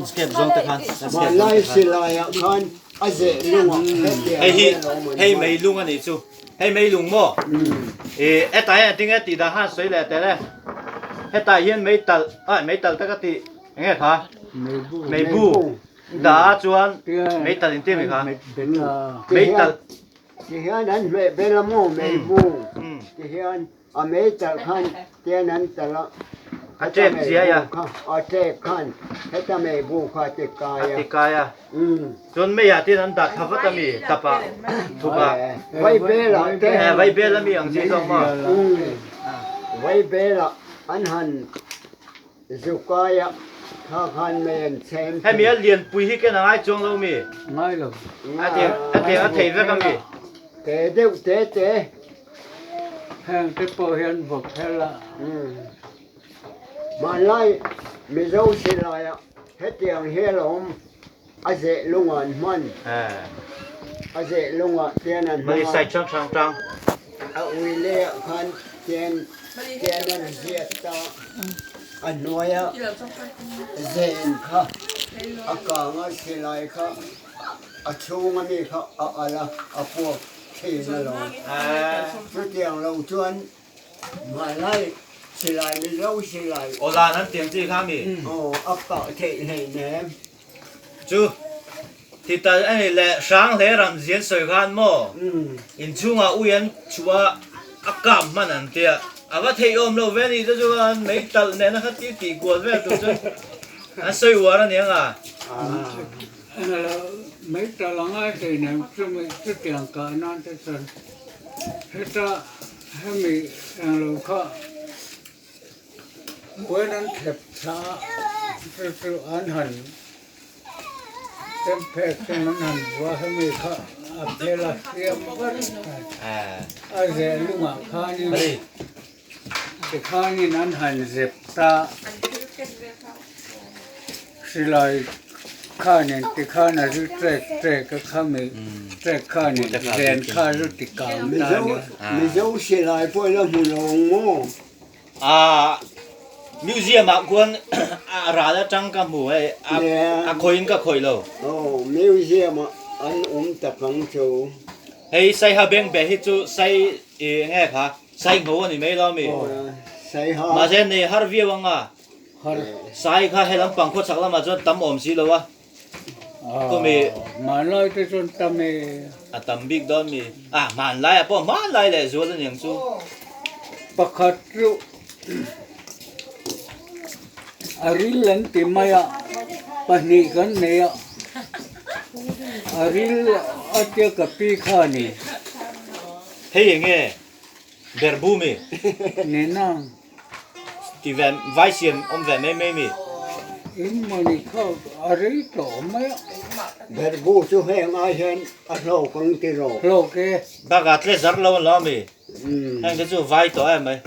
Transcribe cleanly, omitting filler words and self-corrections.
Step zawng te khan Hmanlai silaiah khan a zeh lungah hetiang Hei hi hian a awm an hei hman. meilung a nih chu. Hei meilung maw? Ih hetah hian tinge tih dan khan sawi leh tel e. Hetah hian meitalh ai meitalh te ka tih eng nge kha? Meibu dah a chuan meitalh in ti a mi kha? Meitalh. Ti hian an hmeh bel a maw meibu ti hian A mei talh khan tian an talh a, A ṭek chiai a. A ṭek khan heta mei bu kha a ti kai a. A ti kai a. Chuan meiah tian an dah thla vat a mi tapah thupah. Vai belah te. Vai bel a mi ang chi zawk maw? Vai belah an han zu kai a, kha khan mei an chhem thei. Hemi a lianpui hi ken a ngai chuang lo mi? Ngai lo. A tiang a thei vek a mi? Te deuh te te. Heng te pawh hian vawk hel a. Hmanlai Mizo silaiah hetiang hi a lo awm, a zeh lungah an hman, a zeh lungah tian an hmang a, a ui leiah khan tian tian an ziat ta, a hnuaia zen kha a kanga silai kha a chhunga mi kha a alh a, a puak. Thin a lo. Chutiang lo chuan hmanlai silai Mizo silai. Aw lan an tiang chi kha mi? Aw a kah theih hlei nem. Chu ti tal a ni le hrang hle ram zian sawi khan maw inchhungah ui an chhuah a kap hman an tia a va theih awm lo ve ni te chuan mei talh nena kha ti tih kual vel tur chuan an sawi uar a niang a. Mai tal a ngai thei nen chumi chutiang kah nan te chuan heta hemi englo kha puan an thlep thla a chu chu an han chem phek chuan an han vua hemi kha a phel a hriam vat a zeh lungah khanin tikhanin an han zep ta. Silai khanin tikhan a zu trek trek a khami trek khanin zen kha zu ti kang ta a ni. Mizo silai pawh ila hmu lo ang maw? Aa museum ah khuan a ral atang ka hmu hei a khawihin ka khawih lo. Aw museum ah an awm tak ang chu. Hei saiha beng be hi chu sai eng nge kha sai ngho a ni mai lo ami? Mahse nei har viau ang a. Sai kha he lampang khaw chak lamah chuan tam awm si lo a, tumi. Hmanlai te chuan tam e. A tam bik dawn mi. A hmanlai ah pawh hmanlai leh zual a niang chu. Pakhat chu a ril an ti mai a, pahnih kan nei a, a ril a tia ka pi kha a ni. Hei enge berhbu mi? Nena. Ti ve vai siam awm ve mai mai mi. In mawni kha a rei tawh mai a. Berhbu chu heng ai hian a hlawk ang ti rawh. Hlawk e. Bakah tle zar lo an lo a mi. Heng te chu vai tawh em mai.